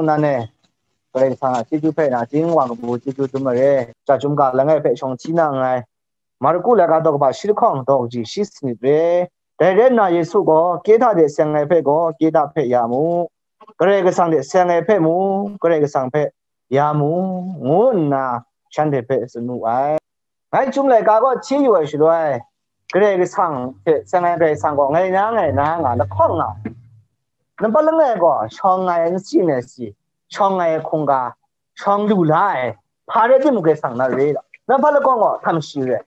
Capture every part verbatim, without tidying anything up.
nan e, Karai Kasang a chyeju hpe nachying wa kabu chyeju dum ai re. Chyum ga langai hpe shawng hti na nngai. Marku laika daw kaba shi lahkawng daw kaji shi sanit re. Dai rai nna Yesu gaw, Kehta de seng ai hpe gaw Kehta hpe ya mu, Karai Kasang de seng ai hpe mu, Karai Kasang hpe ya mu, ngu nna shanhte hpe tsun wu ai. Ngai chyum laika kaw hti yu ai shaloi, Karai Kasang hte seng ai Karai Kasang gaw ngai na ngai na nga lahkawng nga ai. Nampat langai gaw shawng ai nsi nai si, shawng ai hkungga, shawng lu la ai, hpa rai timung Karai Kasang na re ai. Nampat lahkawng gaw htam shi rai.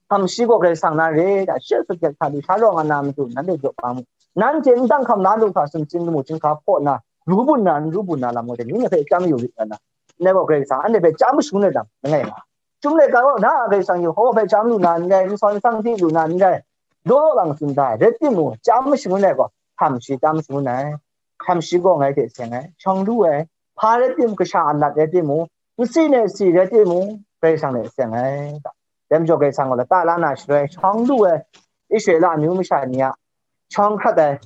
Htam shi gaw Karai Kasang na re ai. Shi sut hkyak hta lu sha rawng ai na matu nanhte jaw kang mu. Nanhte n dang hkam na lu hkra sumsing lamu chyinghka hpaw nna, ru bun na, n ru bun na lam gaw, dai ni hpe chyam yu rit nga na. Ndai gaw Karai Kasang anhte hpe chyam shangun ai lam langai nga. Chyum laika gaw, na a Karai Kasang Yehowa hpe chyam lu na n rai, n sawn n sang di lu na n rai, daw lang tsun da ai. Rai timung, chyam shangun ai gaw, htam shi chyam shangun ai. Htam shi gaw ngai hte seng ai, shawng lu ai, hpa rai timung, kasha a lat rai timung, nsi nai si rai timung, Karai Kasang hte seng ai. Dai majaw Karai Kasang gaw lata la na shaloi, shawng lu ai Israela amyu masha ni a shawng hkrat ai,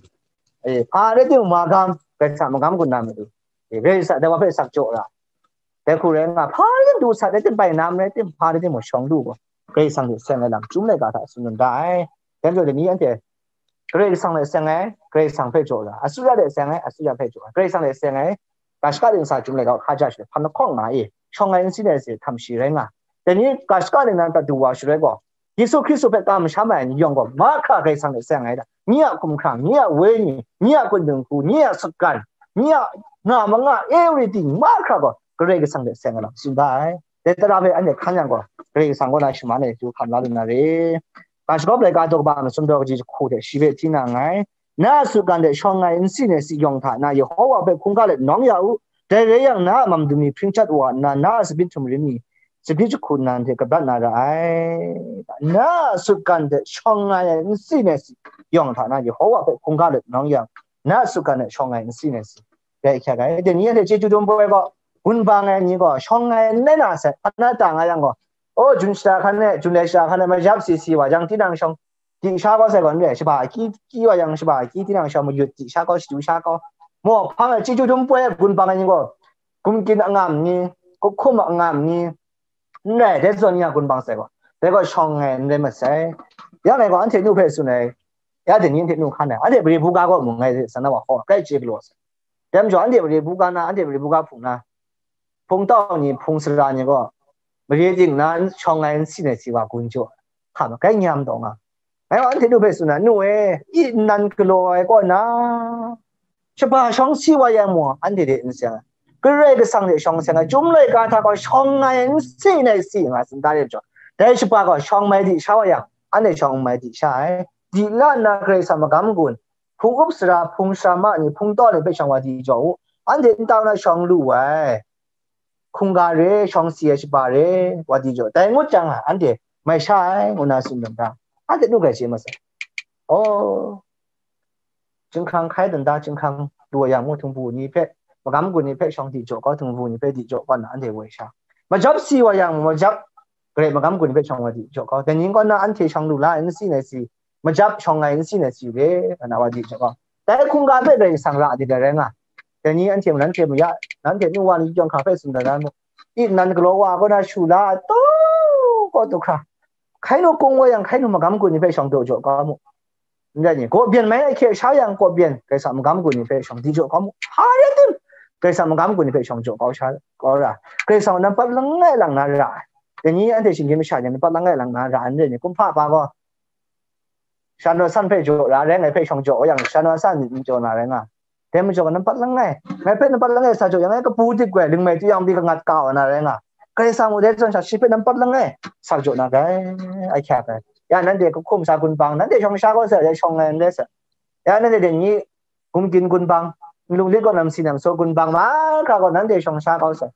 e, hpa rai timung, magam, Karai Kasang magam gun na matu, e, Karai Kasang dai wa hpe sak jaw ra. Dai hku rai nga, hpa rai tim du sat rai tim, bai nam rai tim, hpa rai tim gaw shawng lu gaw, Karai Kasang hte seng ai lam, chyum laika hta tsun da ai. Dai majaw, dai ni anhte Karai Kasang hte seng ai, Karai Kasang hpe jaw ai, asuya hte seng ai, asuya hpe jaw ai, Karai Kasang hte seng ai, ga shaka ling sa chyum laika hkaja shaloi, hpa lahkawng nga e, shawng ai nsi nai si htam shi rai nga. Dai ni ga shaka ling nan prat du wa shaloi gaw, Yesu Hkristu hpe kamsham ai ni yawng gaw, mahkra Karai Kasang hte seng ai da. Nye a hkumhkrang, nye a wenyi, nye a kundung hku, nye a sutgan, nye a nga manga, everything mahkra gaw Karai Kasang hte seng ai lam tsun da ai. Dai tara hpe anhte hkan yang gaw, Karai Kasang kaw na shaman e du hkam la lu na re. Ga shagawp laika daw kaba masum daw kaji jahku hte shi hpe hti na nngai. Na a sutgan hte shawng ai nsi nai si yawng hta na Yehowa hpe hkungga let nawng ya u. Dai rai yang, na a mam dumi hpring chyat wa nna, na a sanit htum rim ni sanit jahku nnan hte kabrat na ra ai. Na a sutgan hte shawng ai nsi nai si yawng hta na Yehowa hpe hkungga let nawng yang, na a sutgan hte shawng ai nsi nai si rai hkyak ai. Dai ni anhte chyeju dum poi gaw, gun bang ai ni gaw shawng ai n rai na sai, hpa na ta nga yang gaw, o, jun shada hkan e, jun lai shada hkan e, majap si si wa jang, tinang shawng di sha kau sai gaw n re, shaba akyi kyi wa yang, shaba akyi tinang shawng mayut di sha kau, shadu sha kau. Maw, hpang e chyeju dum poi ai gun bang ai ni gaw, gumkyin angam ni, kuhkum angam ni, n rai, dai zawn ni a gun bang sai gaw, dai gaw shawng ai n rai masai. Ya ngai gaw anhte nu hpe tsun ai, ya dai ni anhte nu hkan ai, anhte mare buga gaw mung ngai san na wa hkaw, kai chye galaw sai. Dai majaw anhte mare buga na, anhte mare buga hpung na, hpung tau ni, hpung sara ni gaw, mare ting na shawng ai nsi nai si wa gun jaw, hka magai nyam taw nga. Ngai gaw anhte nu hpe tsun ai, nu e, i nnan galaw ai kaw na, shaba shawng si wa yang mung, anhte hte n seng ai. Karai Kasang hte shawng seng ai, chyum laika hta gaw shawng ai nsi nai si nga tsun da re majaw, dai shaba gaw shawng mai di sha wa yang, anhte shawng mai di sha ai. Di la nna Karai Kasang magam gun, hpung up sara, hpung sara ma ni, hpung taw ni hpe shawng wa di jaw u, anhte nta na shawng lu ai, hkungga re, shawng si ai shaba re, wa di jaw, dai ngut jang a, anhte mai sha ai, ngu na tsun dum da, anhte nu grai chye masai. Oh, chyinghkrang hkai dan da, chyinghkrang lu ai yang mu, htingbu ni hpe, magam gun ni hpe shawng di jaw kau, htingbu ni hpe di jaw kau nna, anhte woi sha. Majap si wa yang, majap garai magam gun ni hpe shawng wa di jaw kau. Dai ni kaw na anhte shawng lu la ai, nsi nai si, majap shawng ai nsi nai si re, nga na wa di jaw kau. Dai hkungga hpe Karai Kasang ra di dai rai nga. Dai ni anhte mung, nanhte mung ya, nanhte nu wa ni yawng hkra hpe tsun dan na mu. I nnan galaw wa kaw na shu la ai taw kaw du hkra, hkai nu kung wa yang, hkai nu magam gun ni hpe shawng daw jaw kau mu. Ndai ni, kaw byen mai ahkye sha yang, kaw byen Karai Kasang magam gun ni hpe shawng di jaw kau mu. Hpa rai tim, Karai Kasang magam gun ni hpe shawng jaw kau sha, kau ra. Karai Kasang nampat langai lang na ra ai. Dai ni anhte shinggyim masha ni nampat langai lang na ra ai, ndai ni, kumhpa pa gaw, shan rawt san hpe jaw ra, rai ngai hpe shawng jaw yang, shan rawt san myit n jaw na rai nga. Dai majaw nampat langai, ngai hpe nampat langai sa jaw yang, ngai kabu dip goi, ling mai tu yang bi kangat ka wa na rai nga. Karai Kasang mung dai zawn sha, shi hpe nampat langai sa jaw na rai, ahkyak ai. Ya, nanhte kahkum sa gun bang, nanhte shawng sha kau sai, ya shawng ai n rai sai. Ya, nanhte dai ni, gumkyin gun bang, nlung lit kaw namsi namsaw gun bang mahkra gaw, nanhte shawng sha kau sai.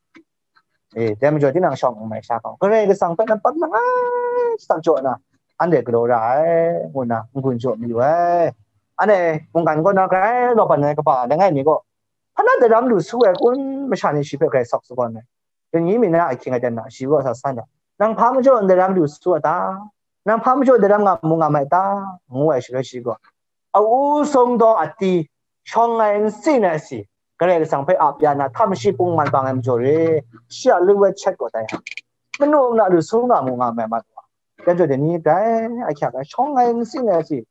E, dai majaw tinang shawng n mai sha kau. Karai Kasang hpe nampat langai sa jaw na, anhte galaw ra ai, ngu na n-gun jaw mayu ai. Anhte mungkan kaw na grai lawpan ai kaba langai mi gaw, hpa na daram lu su ai kun, masha ni shi hpe grai sawk sagawn ai. Dai ni mi na ahkying aten na, shi kaw sa san ai. Nang hpa majaw daram lu su a ta? Nang hpa majaw daram nga mu nga mai ta? Ngu ai shaloi shi gaw, a u sung daw a ti, shawng ai nsi nai si, Karai Kasang hpe ap ya na, htam shi pung man bang ai majaw re, shi a lu wet chet gaw tai hang, manu na lu su nga mu nga mai mat wa. Dai jaw dai ni dai, a hkyak ai, shawng ai, n sing ai si,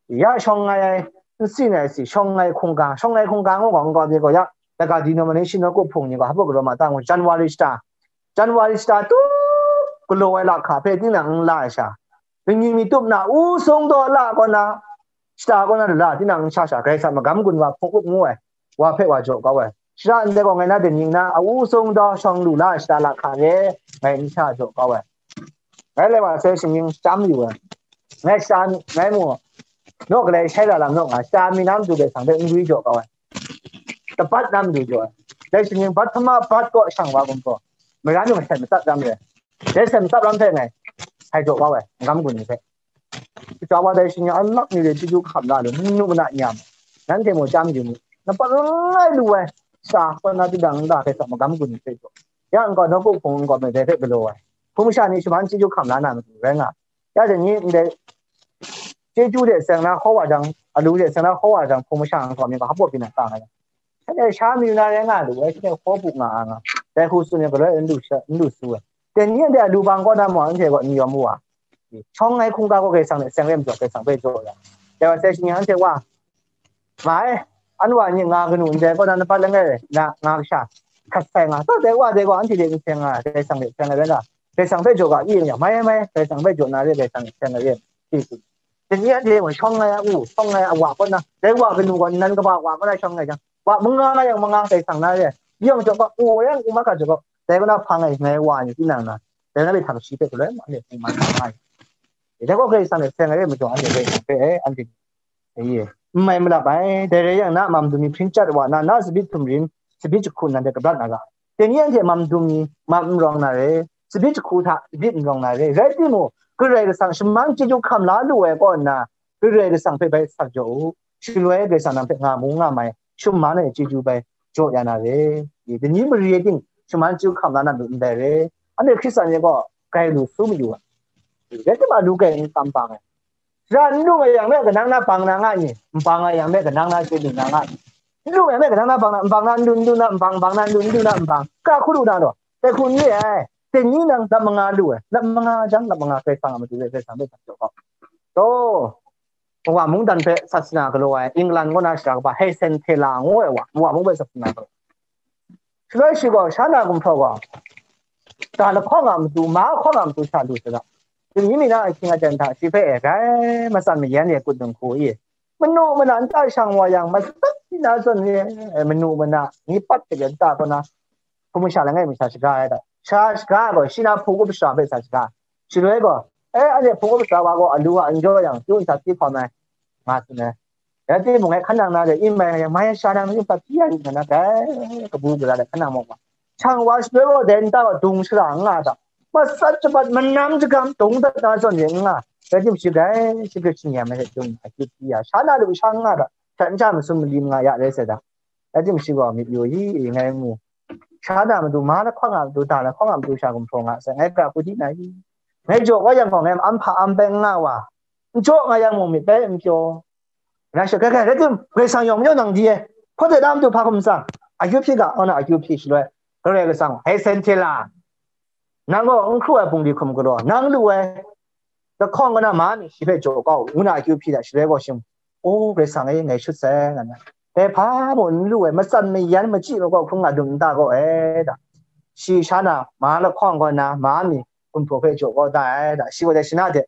ya shawng ai, n sing ai si, shawng ai hkungga, shawng ai hkungga ngu gaw, n gaw, gaw ya, daga denomination nawku hpung ni gaw, hpa galaw ma ta ngu, January shata, January shata tup galaw ai lahka hpe tinang n la ai sha, lingning mi tup na, u sung daw la kaw na, shata kaw na lala tinang n sha sha, Karai Kasang magam gun wa hpung up ngu ai, wa hpe wa jaw kau ai. Shara ndai gaw ngai na dingning na, a u sung daw shawng lu la ai shata lahka re, ngai n sha jaw kau ai. Ngai lai wa sai shinggyim chyam yu ai. Ngai shata, ngai mu, naw galai shai la lam naw nga, shata mi na matu Karai Kasang hpe n gwi jaw kau ai. Tabat na matu jaw ai. Dai shinggyim bat hpama bat kaw shang wa gumhpraw, mara nu masat matsat lam re. Dai sai matsat lam hpe ngai sai jaw kau ai, magam gun ni hpe. Shata wa dai shinggyim alak ni re chyeju hkam la lu, manu mana nyam, nanhte mung chyam yu mu. Nampat langai lu ai, sha kaw na didang nta hpe sa magam gun ni hpe jaw. Ya n gaw, nawku hpung n gaw, made hpe galaw ai. Hpung masha ni shaman chyeju hkam la na matu rai nga. Ya dai ni ndai chyeju de seng na hkaw wa jang, alu de seng na hkaw wa jang, hpung masha n gaw mi gaw hpa pyi na ta nga ai. Shanhte sha mayu na rai nga lu ai, shanhte hkaw bu nga a nga. Dai hku tsun ai galoi n lu sha, n lu su ai. Dai ni anhte a lu bang kaw na mung, anhte gaw n yawm wa. Shawng ai hkungga gaw Karai Kasang hte seng re majaw, Karai Kasang hpe jaw ya. Dai wa sai shinggyim anhte wa, ma e, an wa ni nga kanu ndai kaw na, nampat langai na nga kasha hkat sai nga, taw dai wa dai gaw anhte de n seng nga, Karai Kasang hte seng ai rai nga, Karai Kasang hpe jaw ga i yang, mai, mai, Karai Kasang hpe jaw na re, Karai Kasang hte seng ai re, ti tsun. Dai ni anhte mung shawng ai a u, shawng ai a wa kaw na, dai wa kanu gaw nnan kaba wa kaw na shawng ai jang, wa manga nga yang manga Karai Kasang na re, yang jaw ga, u yang u ma ga jaw ga, dai kaw na hpang ai ngai wa ni tinang na, dai na le htam shi hpe galoi ma le hpung man nga ai. Dai gaw Karai Kasang hte seng ai re majaw, anhte Karai Kasang hpe, eh, anhte, eh, n mai malap ai. Dai rai yang, na mam dum mi hpring chyat wa na, na tsabyi htum rin, tsabyi jahku nan de kabrat na ga. Dai ni anhte mam dum mi, mam n rawng na re, tsabyi jahku hta tsabyi n rawng na re. Rai timung, Karai Kasang shaman chyeju hkam la lu ai kaw nna, Karai Kasang hpe bai sak jaw u. Shaloi Karai Kasang nang hpe nga mu nga mai, shaman ai chyeju bai jaw ya na re. Dai ni mare ting shaman chyeju hkam la na lu ndai re. Anhte Hkristan ni gaw grai lu su mayu ai. Rai timung, a lu grai n kam bang ai. Sara n lu ai yang me kanang na bang na nga ni? N bang ai yang me kanang na chye lu na nga ni? N lu ai yang me kanang na bang na, n bang na n lu, n lu na n bang, n bang na n lu, n lu na n bang, ka hku lu na law, dai hku n re ai. Dai ni nang lam manga lu ai, lam manga jang, lam manga Karai Kasang a matu re, Karai Kasang hpe sak jaw kau. Taw, wa mungdan hpe sasana galaw ai, England kaw na shara kaba Hesentela ngu ai wa, wa mung hpe sasana galaw. Shaloi shi gaw, sha na gumhpraw gaw, da lahkawng a matu, ma lahkawng a matu sha lu saga. Dai ni mi na ahkying aten hta shi hpe e, grai matsan mayan e kut dinghku i, manu mana nta shang wa yang, matsat di na zawn ni, e, manu mana ni pat hte nta kaw na, hpung masha langai mi sa shaga ai da. Sha shaga ai gaw, shi na hpung up shara hpe sa shaga. Shaloi gaw, e, anhte hpung up shara wa gaw, alu a n jaw yang, kyu n sa hti hkawm ai, nga tsun ai. Rai timung, e, hkanang na de, in mai yang, mai sha na, n sa hti ya yu na, dai kabu gara de, hkanang mawk wa. Shang wa shaloi gaw, dai nta gaw dung shara n nga da. Matsat shabat, manam jagam, dung dat na zawn de n nga. Rai timung, shi grai, shi grai shi nyam ai hte dung, akyu hti ya. Sha na lu sha n nga da. Shat n sha masum malim nga ya rai sai da. Rai timung, shi gaw myit yu i, ngai mu. Sha na matu, ma lahkawng a matu, da lahkawng a matu sha gumhpraw nga sai, ngai pra hku di na i. Ngai jaw wa yang gaw, ngai am hpa am bai n nga wa, n jaw nga yang mung myit bai n pyaw. Na she, kai, kai, rai tim, Karai Kasang yawng majaw nang di e, hpawt de na matu hpa hkum tsang, akyu hpyi ga, ngu na akyu hpyi shaloi, Karai Kasang, Hesentela, nang gaw n hkru ai bungli hkum galaw, nang lu ai lahkawng kaw na ma mi shi hpe jaw kau, ngu na akyu hpyi da, shaloi gaw shing, o, Karai Kasang e, ngai shut sai, nga na. Dai hpa mung n lu ai, matsan mayan, machyi makau hkrum nga dum nta gaw e, da. Shi sha na, ma lahkawng kaw na, ma mi, gumhpraw hpe jaw kau da ai, da. Shi gaw dai shana de,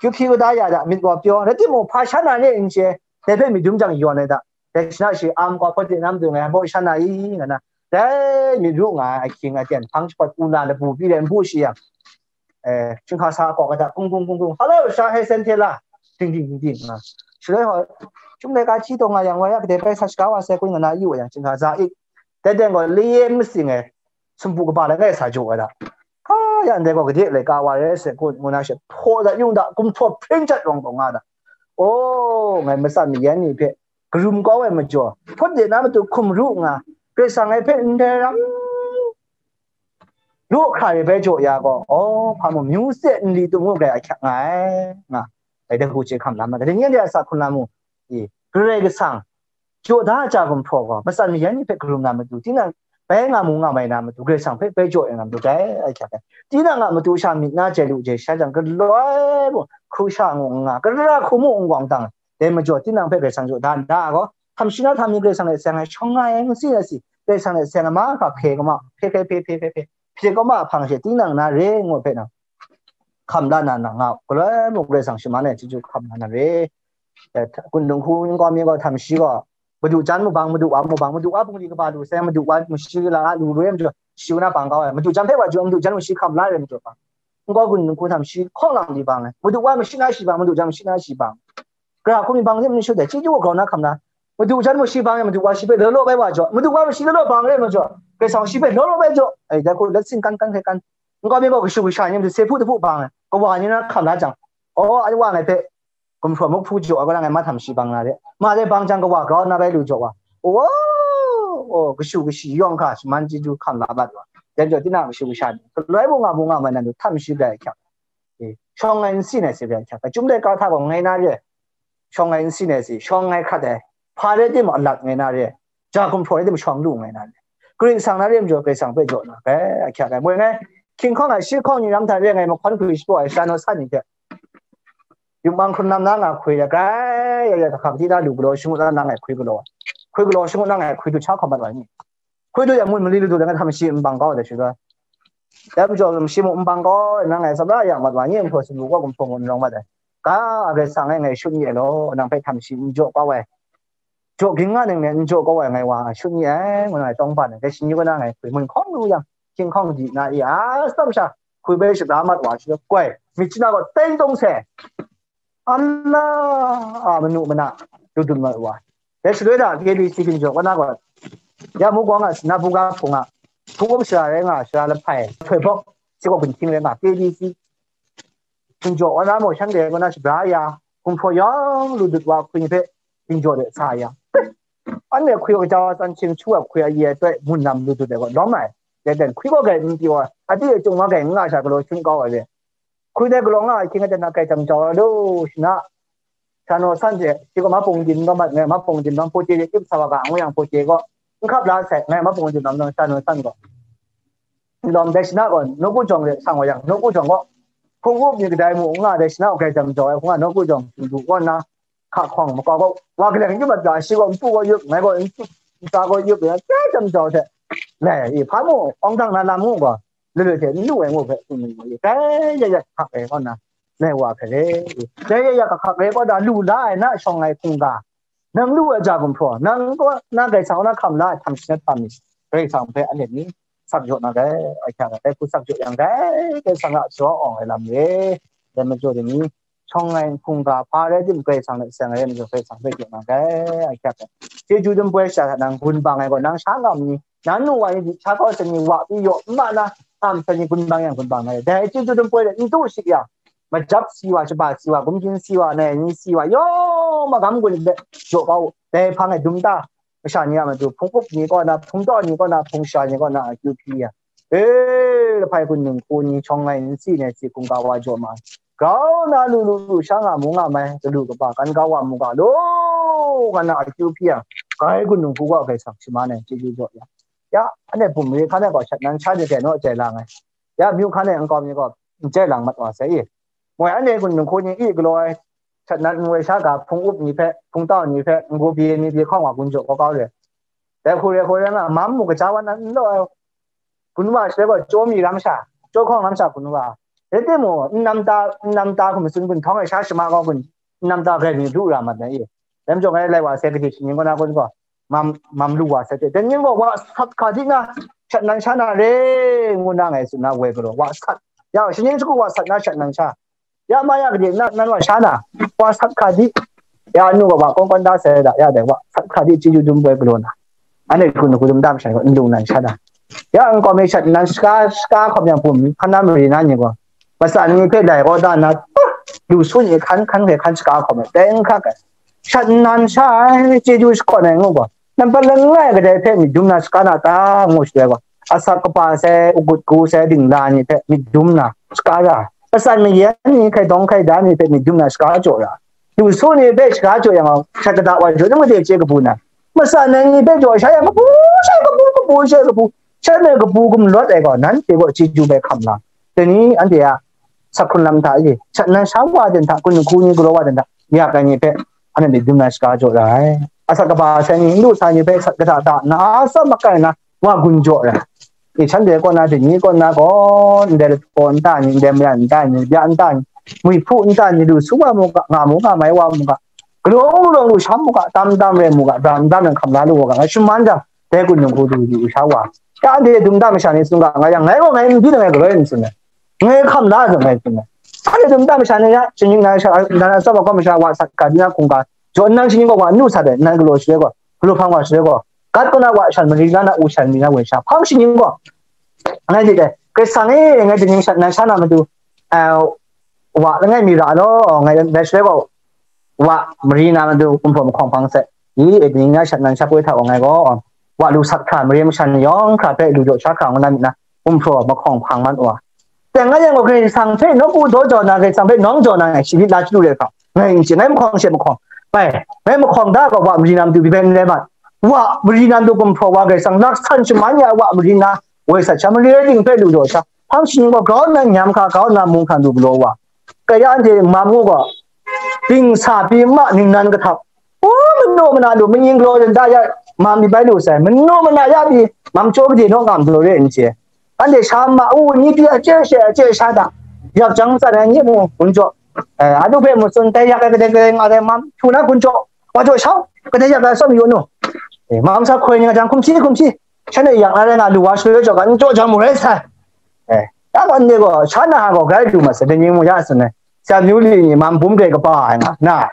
kyu hpyi kau da ya da, myit gaw pyaw, rai timung, hpa sha na ne n chye, dai hpe myit dum jang yawn ai da. Dai shana shi am gaw, hpawt de na matu ngai baw sha na i, nga na. Dai myit ru nga ai ahkying aten, hpang jahpawt u na labu pyi de n bu shi yang, eh, chyinghka sa kawk ai hta, gung gung gung gung, "Hello, sha Hesentela," ding ding ding ding nga. Shaloi gaw, "Chyum laika hti taw nga yang, wa ya kadai bai sa shaga wa sai kun?" nga na yu wa yang, chyinghka sa ik. Dai teng gaw, laye masing ai sumpu kaba langai sa jaw ai da. Ka ya ndai gaw, gade laika wa rai sai kun, ngu na she, hpaw dat yung da, gumhpraw hpring jat rawng taw nga da. O, ngai matsan mayan ni hpe karum kau ai majaw, hpawt de na matu hkum ru nga, Karai Kasang ngai hpe ndai ram lu hkra re bai jaw ya gaw, o, hpa mung, myu se nli tum ngu gai ahkyak nga ai, nga, dai hku chye hkam lam ai. Dai ni anhte a sa hkrun lam mu, i, Karai Kasang, jaw da ai ja gumhpraw gaw, matsan mayan ni hpe karum na matu, tinang bai nga mu nga mai na matu, Karai Kasang hpe bai jaw ai nga matu dai, ahkyak ai. Tinang a matu sha myit na jai lu jai sha jang, galoi mung hkru sha ngu n nga, gara hku mu n gawng dang, dai majaw tinang hpe Karai Kasang jaw da nna gaw, htam shi na htam mi Karai Kasang hte seng ai, shawng ai n si ai si, Karai Kasang hte seng ai mahkra hpe ga ma, hpe hpe hpe hpe hpe hpe hpe ga ma hpang she tinang na re ngu hpe nang hkam la na, nang nga galoi mung Karai Kasang shaman ai chyeju hkam la na re. Eh, kun dung hku n gaw mi gaw htam shi gaw, madu jan mubang, madu wa mubang, madu wa bungli kaba lu sai, madu wa mashi la a lu lu ai majaw, shi na bang kau ai, madu jan hpe wa jaw, madu jan mashi hkam la ai majaw bang, n gaw kun dung hku htam shi hkawng lang di bang ai, madu wa mashi na shi bang, madu jan mashi na shi bang, gara hku mi bang rim n shut ai, chyeju wa grau na hkam la, madu jan mashi bang ai, madu wa shi hpe law law bai wa jaw, madu wa mashi law law bang rai majaw, Karai Kasang shi hpe law law bai jaw, ai, dai hku let sin kan kan hkrai kan, n gaw mi gaw kashu kasha ni madu se hpu dahpu bang ai, kawa ni na hkam la jang, aw, ai wa ngai hpe gumhpraw muk hpu jaw ai, kaw na ngai mahtam shi bang na re. Ma dai bang jang kawa grau na bai lu jaw wa. O, o, kashu kashi yawng hkra shaman chyeju hkam la mat wa. Dai majaw tinang kashu kasha ni, galoi bu nga bu nga mai na lu htam shi bai hkyak. E, shawng ai n si nai si bai hkyak. Chyum dai ka hta gaw ngai na re. Shawng ai n si nai si, shawng ai hkrat ai. Hpa rai timung alat ngai na re. Ja gumhpraw rai timung shawng lu ngai na re. Karai Kasang na re majaw, Karai Kasang hpe jaw na. Bai, ahkyak ai. Moi ngai, hkying hkawng ai, shi hkawng ni ram hta re ngai, mahkawn hkwi shapraw ai, sha naw san ni hte. Yupmang hkrun lam na nga hkwi ai, grai ya ya, kahkak di na lu galaw, shangut na na ngai hkwi galaw. Hkwi galaw, shangut na ngai hkwi du cha hkawm mat wa ni. Hkwi du ya mun mali lu du, dang htam shi n bang kau ai dai shi da. Dai majaw, shi mu n bang kau, na ngai tsawra ya mat wa ni, n hpaw si lu gaw, gumhpraw mu n rawng mat ai. Ga, Karai Kasang e ngai shut n ye law, nang hpe htam shi n jaw kau ai. Jaw ging nga ning nen n jaw kau ai ngai wa, shut n ye ai, ngu na ngai tawng ban ai. Dai shi ni kaw na ngai hkwi mun hkawng lu yang, hkying hkawng di na i, a, tsam sha, hkwi bai shapra mat wa, shi koi, myit chana gaw teng tawng se. Ala, a, manu mana, lu dun mat wa. Dai shaloi na, K B C hkinjawng kaw na gaw, ya mu gaw nga, na buga hpung a, hpung up shara rai nga, shara lahpai, htoi hpawk, si gaw gun hkying rai nga, K B C hkinjawng kaw na maw, shanhte kaw na shabra ya, gumhpraw yawng lu dut wa hkwi ni hpe hkinjawng de sa ya. Anhte hkwi gaw, kaja wa tsan hkying hkyu ai hkwi a ye ai toi, mun nam lu dut ai gaw, lawm ai. Dai dan hkwi gaw grai n pyi wa, a pyi e chyung wa grai n nga sha galaw shun kau ai re. Hkwi dai galaw nga ai hkying a dan a grai jam jau ai lu, shi na, sha naw san hte, shi gaw mapung din gaw mat ngai, mapung din gaw, pote de tip sa wa ga, ngu yang pote gaw, n hkap la sai, ngai mapung din gaw, sha naw san gaw. Lawm dai shi na gaw, nawku jawng de sang wa yang, nawku jawng gaw, hpung up ni kadai mu n nga dai shi na gaw grai jam jau ai, hkung a nawku jawng, du kaw nna, hka hkawng makau gaw, wa kaleng yup mat ga, shi gaw npu gaw yup, ngai gaw npu, nta gaw yup, ya, grai jam jau hte, lai, i, hpa mu, awng dang na lam mu gaw, loi loi hte n lu ai ngu hpe, tsun ai ngu, i, grai ya ya hkak ai kaw na, lai wa hpe re, i, grai ya ya hkak re kaw da, lu la ai na shawng ai hkungga, nang lu ai ja gumhpraw, nang kaw na Karai Kasang kaw na hkam la ai htam shi na htam ni, Karai Kasang hpe anhte ni sak jaw na rai, ahkyak ai, dai hku sak jaw yang rai, Karai Kasang a shawa awng ai lam re, dai majaw de ni, shawng ai hkungga hpa rai tim, Karai Kasang hte seng ai rai majaw, Karai Kasang hpe jaw na rai, ahkyak ai. Chyeju dum poi sha hta nang gun bang ai gaw, nang sha ngam ni, nan nu wa ni, sha kau sa ni, wa pyi yaw n ma na, am sa ni, gun bang yang gun bang ai. Dai chyeju dum poi de n du shik yang, majap si wa, shaba si wa, gumhkyin si wa, nai ni si wa, yawng magam gun de jaw kau, dai hpang e dum ta, masha ni a matu, hpung up ni kaw na, hpung taw ni kaw na, hpung sha ni kaw na, akyu hpyi ya. E, lahpai kun ningku ni, shawng ai nsi nai si hkungga wa jaw ma, grau na lu lu lu sha nga mu nga mai, galu kaba, kan ga wa mu ga lu, nga na akyu hpyi ya, grai kun ningku gaw Karai Kasang shaman ai, chyeju jaw ya. Ya, anhte bum re hkan ai gaw shat nan sha ni hte naw jai lang ai. Ya, myu hkan ai nkau mi gaw, n jai lang mat wa sai i. Moi anhte kun ningku ni i galaw ai, shat nan n woi sha ga, hpung up ni hpe, hpung tau ni hpe, n-gu bye ni bye hkawng wa gun jaw kau kau re. Dai hku re hku re nga, mam mu kaja wa nan n law ai, gun wa shaloi gaw, chyaw mi ram sha, chyaw hkawng ram sha gun wa. Rai timung, n nam ta, n nam ta hku matsun gun htawng ai sha shama gaw gun, n nam ta grai mi lu ra mat na i. Dai majaw ngai lai wa sai, gade shaning kaw na kun gaw, mam, mam lu wa sai hte, dai ning gaw wa sat hka di na, shat nan sha na re, ngu na ngai tsun na woi galaw, wa sat. Ya, shaning shagu wa sat na shat nan sha. Ya ma ya gade na, nan wa sha na, wa sat hka di. Ya nu gaw wa kawng kawng da sai da, ya dai wa sat hka di, chyeju dum poi galaw na. Anhte hku ningku dum tam shai gaw, n lu nan sha na. Ya nkau mi shat nan shaka, shaka hkawm yang bum, hkan na mari na ni gaw, matsan ni hpe lai kaw da na, lu su ni hkan, hkan hpe hkan shaka hkawm ai, dai n hkak ai. Shat nan sha ai, chyeju shakawn ai ngu gaw, nampat langai kadai hpe myit dum na shaka na ta, ngu shaloi gaw, asak kaba sai, agut gu sai, dingla ni hpe myit dum na shaka ra, matsan mayan ni, hkai dawng hkai da ni hpe myit dum na shaka jaw ra, lu su ni hpe shaka jaw yang gaw, shat kata wa jaw, nang made chye kabu na, Matsan ai ni hpe jaw sha yang, kabu sha kabu, kabu sha kabu, shanhte kabu gumlawt ai gaw, nanhte gaw chyeju bai hkam la. Dai ni anhte a sakhun lam hta e, shat nan sha wa den hta, kun hku ni galaw wa den hta, yak ai ni hpe, anhte dum na shaga jaw ra ai. Asak kaba sai ni, n lu sa ni hpe sat kata hta, na atsam makai na, wa gun jaw ra ai. E, shanhte kaw na, dai ni kaw na gaw, ndai lahkaw nta ni, ndai mayan nta ni, bya nta ni, mwi hpu nta ni, lu su wa mu ga, nga mu nga mai wa mu ga, galawng lawng lu sham mu ga, tam tam rai mu ga, dam dam nang hkam la lu wa ga, ngai shaman jang, dai kun nang hku du du sha wa. Ya anhte dum da masha ni tsun ga, nga yang, ngai gaw ngai n byin ai, ngai galoi n tsun ai. Ngai hkam la zawn ngai tsun ai. Anhte dum da masha ni ya, shinggyim na sha, na na tsawp ai gaw masha wa sat ga, di na hkungga, jaw nang shinggyim gaw wa n lu sat ai, nang galaw shaloi gaw, galaw hpang wa shaloi gaw, gat kaw na wa shan mari na, na u shan mari na woi sha hpang shinggyim gaw, ngai di dai, Karai Kasang e, ngai dai ning sha, nang sha na matu, eh, wa langai mi ra law, ngai dai shaloi gaw, wa mari na matu gumhpraw mahkawng hpang sai, i e, dai ning ya shat nan sha poi hta wa ngai gaw, wa lu sat hkra, mare masha ni yawng hkra hpe lu jaw sha hkra ngu na myit na, gumhpraw mahkawng hpang man wa. Teng a yang gaw, Karai Kasang hpe nawku daw jau na, Karai Kasang hpe nawng jau na, ngai shi lit la chyalu re hkra, ngai n chye, ngai mahkawng she mahkawng, bai, ngai mahkawng da gaw, wa mari na matu bi bai n rai mat. Wa mari na matu gumhpraw wa, Karai Kasang laksan shaman ya ai wa mari na, woi sat sha mare ting hpe lu jaw sha, hpang shinggyim gaw grau nna nyam hkra, grau nna mung hkra lu galaw wa. Kaya anhte mam ngu gaw, dingsa pyi ma ningnan kahtap, u, manu mana lu, manying galaw dan da ya, mam mi bai lu sai, manu mana ya pyi, mam chyaw gade naw ngam galaw re n chye. Anhte sha ma u ni pyi, a chye she, a chye sha da, yak jang tsan ai nye mu gun jaw, eh, adu hpe mu tsun, dai yak ai kadai kadai nga ai mam htu na gun jaw, wa jaw shau, kadai yak ai atsawm yu nu, eh, mam sa hkoi ni nga jang, hkum hti, hkum hti, shanhte yak na rai nga lu wa shaloi jaw ga, n jaw jang mu rai sai. Eh, ya gaw, ndai gaw, sha na gaw, grai lu ma sai, dai ni mu ya tsun ai, Samueli ni mam bum dai kaba ai nga, na,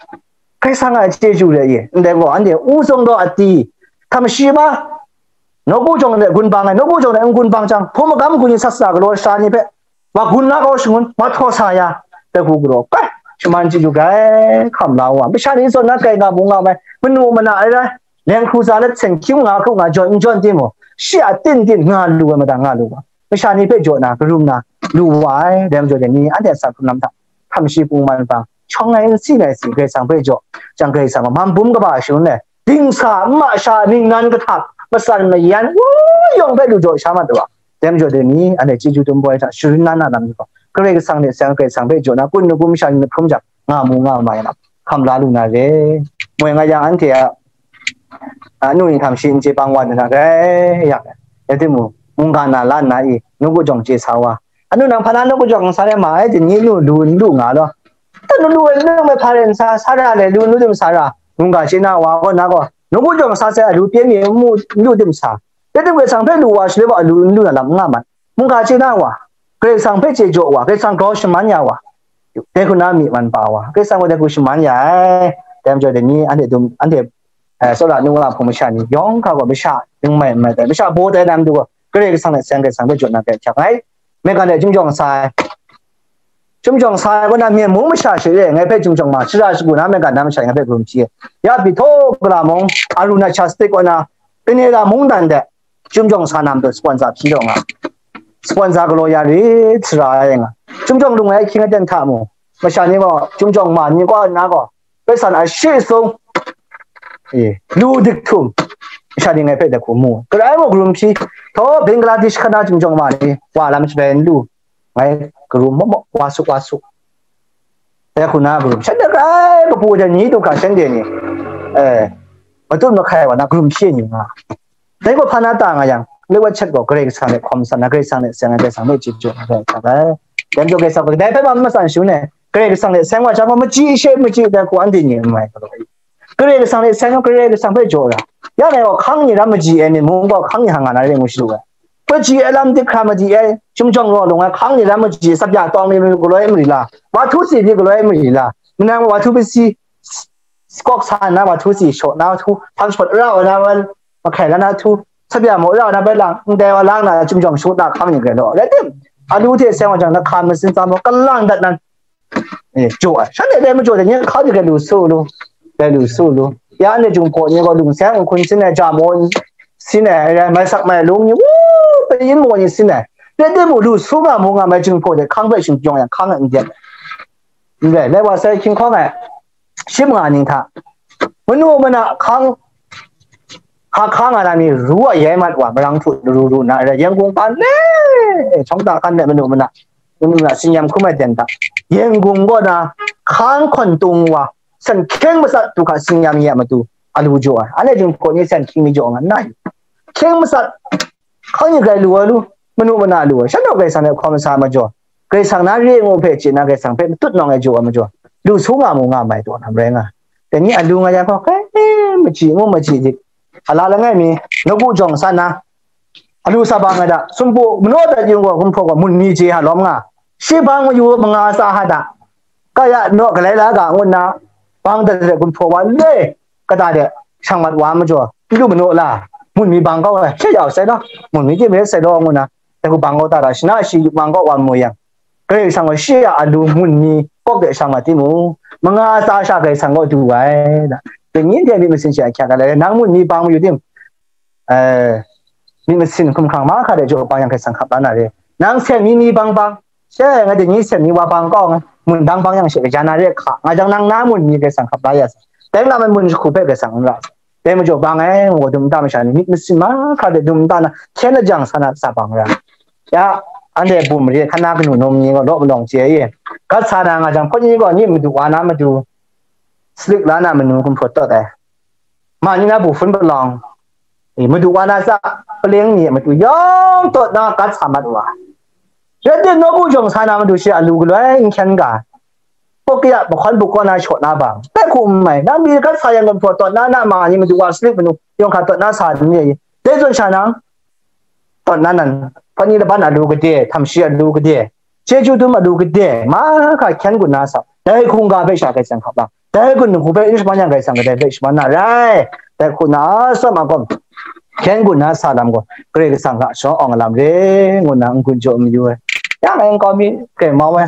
Karai Kasang a chyeju re i, ndai gaw, anhte u zong gaw a ti, htam shi ma, nawku jawng de gun bang ai, nawku jawng de n gun bang jang, hpung magam hku ni sat sa galaw sha ni hpe, wa gun na kau shangun, wa htaw sa ya, dai hku galaw, kai, shaman chyeju grai hkam la wa, masha ni zawn na kai nga mu nga mai, manu mana ai rai, leng hkru za let seng hkying nga hkru nga jawn n jawn timung, shi a tin tin nga lu ai mada nga lu wa, masha ni hpe jaw na, karum na, lu wa ai, dai majaw dai ni, anhte a sa hkrung lam hta, hkam shi pung man hpang, shawng ai n si ai si, Karai Kasang hpe jaw, jang Karai Kasang gaw, man bum kaba shangun ai, dingsa, n ma sha, ningnan kahtap, matsan mayan, wu yawng hpe lu jaw sha mat wa. Dai majaw dai ni, anhte chyeju dum boi hta, sharin na na lam ni gaw, Karai Kasang hte seng Karai Kasang hpe jaw na, kun ngu masha ni hkrum jang, nga mu nga mai lam, hkam la lu na re. Moi nga yang anhte a, a, nu ni htam shi n chye bang wa nna rai yang, rai timung, mungga na la nna i, nawku jawng chye sa wa. Anu nang hpa na nawku jawng sa rai ma ai, dai ni nu lu n lu nga law. Dai nu lu ai nu mai hpa rai n sa, sa ra le, lu n lu tim sa ra, mungga chye na wa gaw na gaw, nawku jawng sa sai a lu pye mi n mu n lu tim sa. Rai tim Karai Kasang hpe lu wa shaloi gaw a lu n lu na lam n nga mat. Mungga chye na wa, Karai Kasang hpe chye jaw wa, Karai Kasang grau shaman ya wa, dai hku na myi man pa wa, Karai Kasang gaw dai hku shaman ya ai. Dai majaw dai ni, anhte dum, anhte, eh, tsawra nu wa hpung masha ni yawng hkra gaw masha n mai n mai tai, masha baw tai na matu gaw, Karai Kasang hte seng Karai Kasang hpe jaw na hkrai hkyak ngai, maigan de chyum jawng sa ai. Chyum jawng sa ai kaw na, Myen mung masha she e, ngai hpe chyum jawng ma, shara shagu na maigan na masha ngai hpe karum hpyi ai. Ya pyi htaw gala mung, Arunachal State kaw na, Canada mungdan de, chyum jawng sa na matu sponsor hpyi taw nga, sponsor galaw ya rit sara ai nga, chyum jawng lung ai ahkying aten hta mung, masha ni gaw, chyum jawng ma ni kaw nna gaw, Karai Kasang a shi sung, e, lu dik htum, masha ni ngai hpe dai hku mu, karai mung karum hpyi, htaw Bangladesh hkana chyum jawng ma ni wa lam shabai n lu, ngai karum maw maw, wa su, wa su. Dai hku na karum, shanhte grai kapu ai ni du hkra shanhte ni, eh, matut mahkai wa na karum hpyi ni nga. Dai gaw hpa na ta nga yang, lewat shat gaw Karai Kasang hte hkawm san na, Karai Kasang hte seng ai, Karai Kasang hpe chyeju ai, Karai Kasang hpe, dai majaw Karai Kasang hpe kadai hpe ma matsan shangun ai, Karai Kasang hte seng wa jang gaw, machyi she machyi dai hku anhte ni n mai galaw. Karai Kasang hte seng gaw, Karai Kasang hpe jaw ra. Ya ngai gaw hkang ni ram machyi ai myit mung gaw, hkang ni hang nga na re ngu shalu ai. Machyi ai lam dik hkra machyi ai, chyum jawng raw lung ai, hkang ni ram machyi, tsap ya tawng ni galaw ai mari la, wa htu si ni galaw ai mari la, manang wa htu pasi, kawk sa na wa htu si shaw na, htu hpang shawt ra wa na wan, mahkai la na htu, tsap ya maw ra wa na bai lang, ndai wa lang na, chyum jawng shu na hkang ni grai law. Rai tim, a lu hte seng wa jang, na hka masin tsa maw, kalang dat nan, eh, jaw ai. Shanhte dai majaw dai ni hkau di, grai lu su lu, grai lu su lu. Ya anhte Jinghpaw ni gaw lung seng nhkun sin ai, ja maw sin ai, rai mai sak mai lung ni, wu, pyin maw ni sin ai. Rai timung, lu su nga mu nga mai Jinghpaw de hkang hpe shingjawng yang, hkang n dep. N rai, lai wa sai hkying hkawng ai, shi manga ning hta, manu mana hkang, hpa hka nga na mi ru a yai mat wa, marang htu ru ru na, rai, Yangon pa le, shawng ta hkan de manu mana, manu mana, tsin yam hkum ai ten ta, Yangon kaw na, hkang hkawn tung wa, san hkyeng masat du hka tsin yam ni a matu, a lu jaw ai. Anhte Jinghpaw ni san hkying mi jaw nga nna, hkyeng masat, hkang ni grai lu ai lu, manu mana lu ai, shanhte Karai Kasang hte hkawm sa majaw, Karai Kasang na re ngu hpe chye na, Karai Kasang hpe matut nawng ai jaw ai majaw, lu su nga mu nga mai taw na rai nga. Dai ni a lu nga yang gaw, kai, maji ngu maji dik, a la langai mi, nawku jawng san na, a lu sa bang ai da, sumpu manaw dat yung gaw, gumhpraw gaw, mun mi je ha lawm nga, shi bang mayu manga sa ha da, kaya naw galai la ga ngu nna, bang dat dat gumhpraw wa le, kata de, shang mat wa majaw, lu manaw la, mun mi bang kau ai, she yau sai law, mun mi de me sai law ngu nna, dai hku bang kau ta da, shana shi bang kau wa mu yang, Karai Kasang gaw shi a alu mun mi kawk de shang mat timung, manga tsa sha Karai Kasang gaw du ai, da. Dai ni hte myit masin shi a hkyak ai, nang mun mi bang mayu tim, eh, myit masin hkum hkrang mahkra de jaw bang yang Karai Kasang hkap la na re. Nang sem mi mi bang bang, she, nga dai ni sem mi wa bang kau nga, mun dang bang yang she kaja na re hka, nga jang nang na mun mi Karai Kasang hkap la ya sa. Dai lam ai mun jahku hpe Karai Kasang n ra. Dai majaw bang ai, ngu dum nta masha ni, myit masin mahkra de dum nta na, hkyen lajang sa na sa bang ra. Ya, anhte bum mare hkan na kanu num ni gaw law malawng chye ye. Gat sa na nga jang, hpawt ni gaw ni madu wa na matu, salik la na manu hkum hpawt tawt ai. Ma ni na bu hpun palawng, eh, madu wa na tsa, paleng ni matu yawng tawt na gat sa mat wa. Rai tim, nawku jawng sa na matu shi a lu galoi n hkyen ga. Kawk kaya mahkawn buk kaw na shaw na bang, dai hku n mai, nang mi gat sa yang gumhpraw tawt na, na ma ni madu wa salik manu yawng hkra tawt na sa ni, dai zawn sha nang, tawt na nan, hpani laban a lu gade, htam shi a lu gade, chyeju dum a lu gade, mahkra hkyen gun na sa, dai hkungga hpe sha Karai Kasang hkap la, dai gun hku hpe n shaman yang Karai Kasang kadai hpe shaman na rai, dai hku na atsawm agawm, hkyen gun na sa lam gaw, Karai Kasang hta shawng awng lam re, ngu nna n-gun jaw mayu ai. Ya ngai nkau mi, kai mau ai.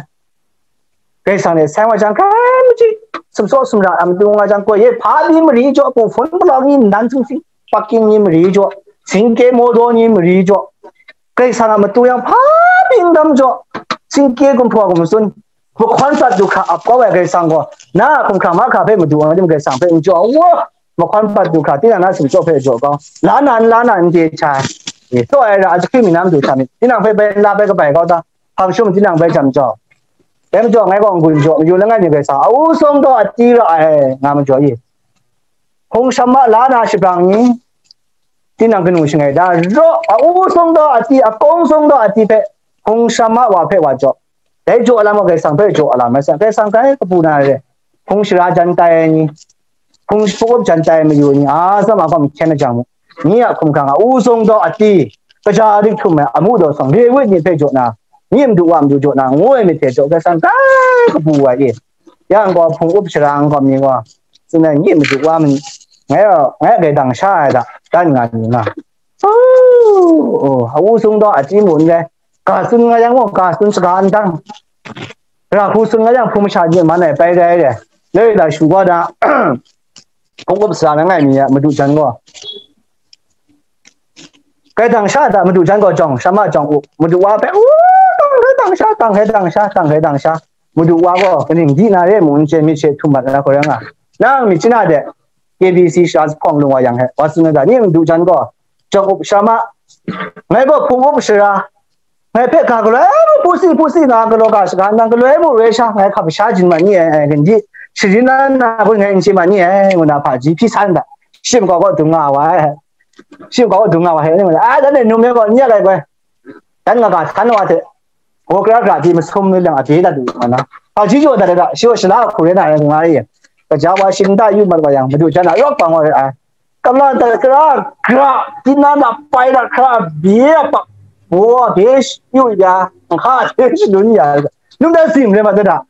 Karai Kasang hte sai wa jang, hkrai maji, sumsaw sumra a matu nga jang, koi e hpa mi mari jaw, bu hpun palawng ni nnan sing sing, pakin ni mari jaw, singke mawdaw ni mari jaw, Karai Kasang a matu yang hpa mi n dam jaw, singke gumhpraw gumtsun, mahkawn pat du hkra ap kau ai Karai Kasang gaw, na a hkum hkrang mahkra hpe madu wa tim Karai Kasang hpe n jaw, wa, mahkawn pat du hkra, tinang na sumsaw hpe jaw kau, la na n la na n chye ai, e, taw ai ra, a jahkring mi na madu hta myit, tinang hpe bai n la bai kabai kau ta, hpang shum tinang bai jam jau. Dai majaw ngai gaw n-gun jaw mayu langai mi Karai Kasang, a u sung taw a ti ra ai, nga majaw i. Hkung shama la na shabrang ni, tinang kanu shangai da raw, a u sung taw a ti, a kawng sung taw a ti hpe, hkung shama wa hpe wa jaw. Dai jaw lam gaw Karai Kasang hpe jaw lam ai sa, Karai Kasang kai kabu na re, hkung shara jan tai ai ni, hkung shapawp jan tai ai mayu ni, a tsam a gawm hkyen na jang mu, ni a hkum hkrang a u sung taw a ti, kaja dik htum ai amu daw sawng, Lewi ni hpe jaw na, ni madu wa madu jaw na, ngu ai myit hte jaw, Karai Kasang kai kabu ai e. Yang gaw hpung up sara n gawm ni gaw, tsun ai ni madu wa mi, ngai gaw, ngai a gaidang sha ai da, dan nga ni nga. Oh, a u sung taw a ti mu n rai, ga tsun nga yang gaw, ga tsun shaga n dang, ra hku tsun nga yang, hpung masha ni man ai pai rai re, le la shu gaw da, hpung up sara na ngai mi a madu jan gaw, gaidang sha da, madu jan gaw jawng, shama jawng u, madu wa hpe, u, tang hkrai tang sha, tang hkrai tang sha, tang hkrai tang sha, madu wa gaw kaning di na re mu n chye, myit she htum mat na hkoi rai nga. Nang myit china de, K B C sha lahkawng lung wa yang he, wa tsun ai ga, ni madu jan gaw, jawng up shama, ngai gaw hpung up sara, ngai hpe ga galoi mu, pusi pusi nga galaw ga shaga, nang galoi mu re sha, ngai hkap sha jin mat ni ai, ai, gandi, sharin na na gun ngai n chye mat ni ai, ngu na hpaji hpyi san da, shim gaw gaw dung nga wa ai, shim gaw gaw dung nga wa ai, ai, dan e num e gaw n yak ai goi, dan nga ga htan wa hte, gaw kra kra di masum ni lang a bye dat lu nga na, hpaji jaw dat ai ga, shi gaw shala hku re na ai, nga re ye, kaja wa shim da yu mat wa yang, madu jan a rawk bang wa re ai. Kamla dat kra kra, tinang a pai dat kra, bye a pak, baw a bye yu ya, nhka hte shangun ya, num dan tsim re ma ta da.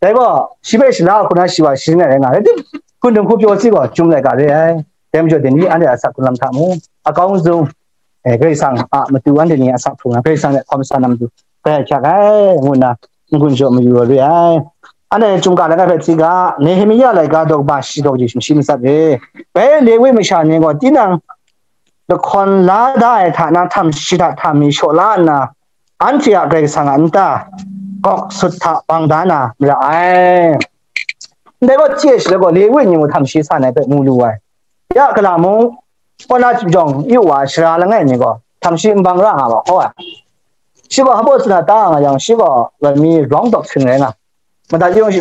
Dai gaw, shi hpe shala hku na shi wa sharin ai rai nga ai, hkun hkum hku pyaw si gaw, chyum laika re ai. Dai majaw, dai ni anhte a asak hkrung lam hta mung, a kawng zung, eh, Karai Kasang a matu anhte ni a asak hkrung na, Karai Kasang hte hkawm sa na matu, grai hkyak ai, ngu nna, n-gun jaw mayu ai re ai. Anhte chyum ga langai hpe hti ga, Nehemia laika daw kaba shi daw kaji sumshi matsat re. Bai Lewi masha ni gaw tinang lahkawn la da ai hta na, htam shi hta htam mi shaw la nna, anhte a Karai Kasang a nta gawk sut hta bang da na mara ai. Ndai gaw, hti e shaloi gaw, Lewi ni mung htam shi sa na hpe mu lu ai. Ya, kala mung, Kaw na chyawm yu wa shara langai mi gaw, htam shi nbang ra nga ma hkaw ai. Shi gaw hpa tsun na ta nga yang, shi gaw loi mi wrong doctrine rai nga. Madat yung shi,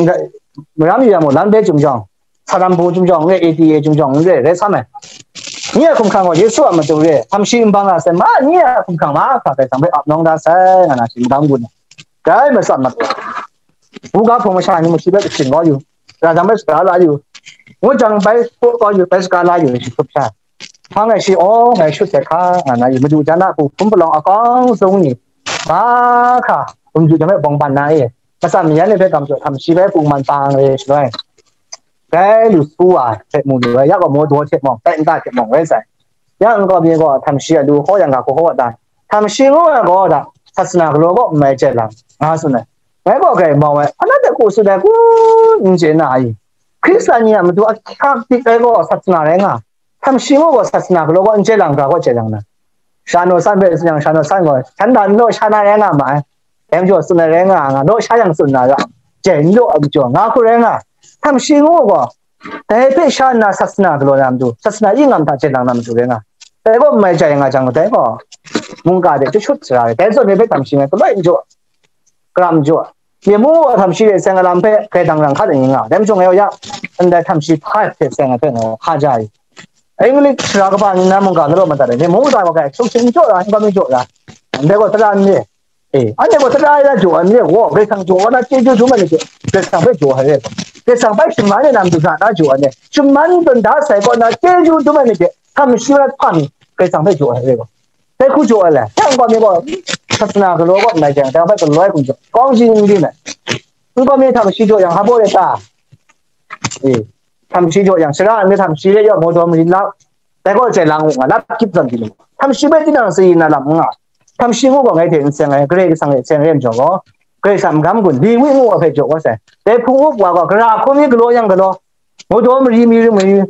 maram yu yang mung, lan bai chyawm jawng, Satan bu chyawm jawng, n rai, A T A chyawm jawng, n rai, rai sa ai. Nye a hkumhkrang gaw Yesu a matu re, htam shi nbang ra sai, ma, nye a hkumhkrang mahkra Karai Kasang hpe ap nawng da sai, nga na shi ndam gun ai. Grai matsat mat wa. Buga hpung masha ni mung shi hpe kachyin kau yu, ra jang hpe shara la yu, ngu jang bai kau yu, bai shara la yu, shi hkrup sha. Hpang e shi, aw, ngai shut sai hka, nga na i, madu jan a hku hpun palawng akawng zung ni, mahkra, hkum ju jang hpe bawng ban na e, matsam mayan ni hpe gam jaw, htam shi hpe pungman pang re shaloi, grai lu su wa hte mu lu ai, ya gaw mawdaw hte mawng, tai nta hte mawng rai sai. Ya nkau mi gaw htam shi a lu hkaw yang ga hkaw hkaw dan, htam shi ngu ai gaw da, sasana galaw kaw n mai jai lam, nga tsun ai. Ngai gaw grai mau ai, anat de ku tsun ai, ku n chye na ai. Hkristan ni a matu ahkyak dik ai gaw sasana rai nga, htam shi ngu gaw sasana galaw kaw n chye lang, ga kaw chye lang na. Sha naw san hpe tsun yang, sha naw san gaw, shan dan law sha na rai nga ma ai. Dai majaw tsun ai rai nga, nga law sha yang tsun na ra, jai n law ai majaw, nga hku rai nga. Htam shi ngu gaw, dai hpe sha nna sasana galaw na matu, sasana ingam hta chye lang na matu rai nga. Dai gaw n mai jai nga jang, dai gaw mungga de chyut sara ai. Dai zawn dai hpe htam shi ngai galoi n jaw, garam jaw. Myen mung gaw htam shi hte seng ai lam hpe grai dang rang hkat ai nga. Dai majaw ngai gaw ya, ndai htam shi hpa hte seng ai hpe ngai gaw hka ja ai. English sara kaba ni na mungga na raw madat ai. Myen mung gaw grai hkrum hkrum jaw ra, n gaw mi jaw ra. Ndai gaw tara n re. E, anhte gaw tara ya jaw ai, n re gaw, Karai Kasang jaw ai na chyeju dum ai ni hte, Karai Kasang hpe jaw ai re. Karai Kasang bai shaman ai na matu hta na jaw ai ni, shaman tawn da sai kaw na chyeju dum ai ni hte, htam shi rat hpa mi, Karai Kasang hpe jaw ai re gaw. Dai hku jaw ai le, dai nkau mi gaw, sasana galaw kaw n mai jang, dai hpe galoi hkum jaw, kawng ji n di ai. Nkau mi htam shi jaw yang, hpa baw re ta? E, htam shi jaw yang, sara nni htam shi re yaw, mawdaw mari lau, dai gaw chye lang u nga, lap gyip zawn di lu. Htam shi hpe tinang tsayi na lam n nga. Htam shi ngu gaw ngai hte n seng ai, Karai Kasang hte seng re ai majaw gaw, Karai Kasang magam gun, Lewi ngu wa hpe jaw kau sai. Dai hpung up wa gaw, gara hku mi galaw yang galaw, mawdaw mari mi ring mari,